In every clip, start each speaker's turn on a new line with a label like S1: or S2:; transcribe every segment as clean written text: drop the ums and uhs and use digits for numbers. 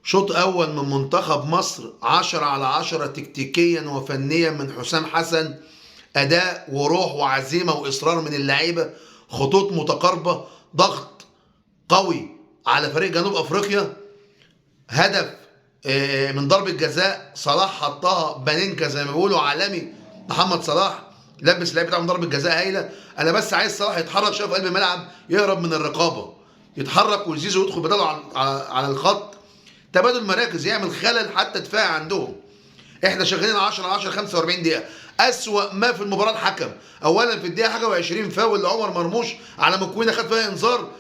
S1: شوط اول من منتخب مصر 10 على 10 تكتيكيا وفنيا من حسام حسن، اداء وروح وعزيمة واصرار من اللعيبة، خطوط متقاربة، ضغط قوي على فريق جنوب افريقيا. هدف من ضربه جزاء صلاح حطها بانينكا زي ما بيقولوا، عالمي محمد صلاح، لبس اللعيبة بتاعه ضربه جزاء هايلة. انا بس عايز صلاح يتحرك شوية في قلب الملعب، يهرب من الرقابة، يتحرك وزيزو يدخل بداله على الخط، تبادل مراكز يعمل خلل حتى دفاع عندهم. احنا شغالين 10 10 45 دقيقة. اسوأ ما في المباراة الحكم، اولا في الدقيقة حاجة و20 فاول لعمر مرموش على مكوينه خد فيها انذار،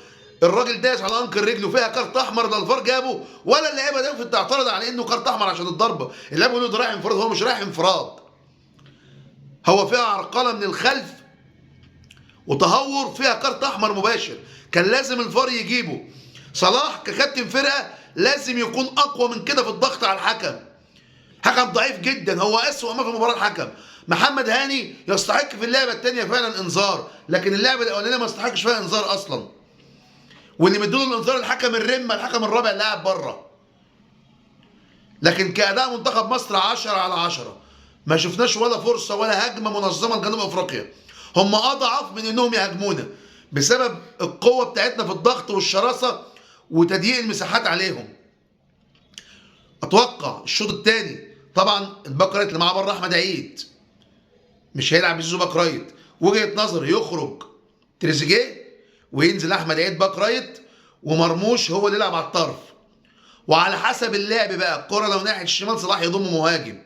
S1: الراجل داس على انكر رجله فيها كارت احمر، ده الفار جابه ولا اللعيبة ده تعترض على انه كارت احمر عشان الضربة، اللعيبة بيقولوا ده رايح انفراد، هو مش رايح انفراد، هو فيها عرقله من الخلف وتهور، فيها كارت احمر مباشر، كان لازم الفار يجيبه. صلاح ككابتن فرقه لازم يكون اقوى من كده في الضغط على الحكم، حكم ضعيف جدا، هو اسوأ ما في المباراة الحكم. محمد هاني يستحق في اللعبة الثانية فعلا انذار، لكن اللعبة الاولانية ما يستحقش فيها انذار اصلا، واللي مديله الانذار الحكم الرمه، الحكم الرابع اللي قاعد بره. لكن كاداء منتخب مصر 10 على 10، ما شفناش ولا فرصة ولا هجمة منظمة لجنوب افريقيا، هم اضعف من انهم يهاجمونا بسبب القوة بتاعتنا في الضغط والشراسه وتضييق المساحات عليهم. اتوقع الشوط الثاني طبعا ال back right اللي معاه بره احمد عيد مش هيلعب زيزو back right، وجهه نظري يخرج تريزيجيه وينزل احمد عيد back right، ومرموش هو اللي يلعب على الطرف، وعلى حسب اللعب بقى. الكره لو ناحية الشمال صلاح يضم مهاجم،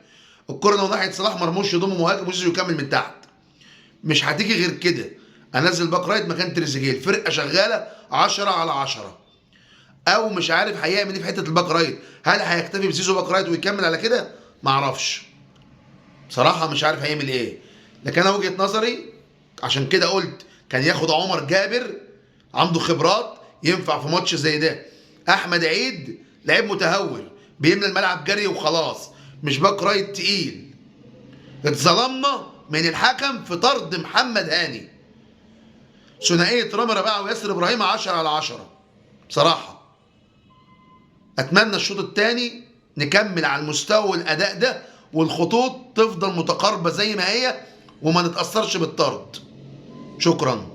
S1: الكره لو ناحية صلاح مرموش يضم مهاجم، وزيزو يكمل من تحت. مش هتيجي غير كده، انزل back right مكان تريزيجيه، الفرقة شغالة 10 على 10. او مش عارف هيعمل ايه في حتة ال back right، هل هيكتفي بزيزو back right ويكمل على كده؟ معرفش بصراحة، مش عارف هيعمل ايه. لكن انا وجهه نظري عشان كده قلت كان ياخد عمر جابر، عنده خبرات ينفع في ماتش زي ده. احمد عيد لعيب متهور بيملى الملعب جري وخلاص، مش back right تقيل. اتظلمنا من الحكم في طرد محمد هاني. ثنائية رامي ربيعة وياسر ابراهيم 10 على 10 بصراحة. اتمنى الشوط الثاني نكمل على المستوى والاداء ده، والخطوط تفضل متقاربة زي ما هي، وما نتاثرش بالطرد. شكرا.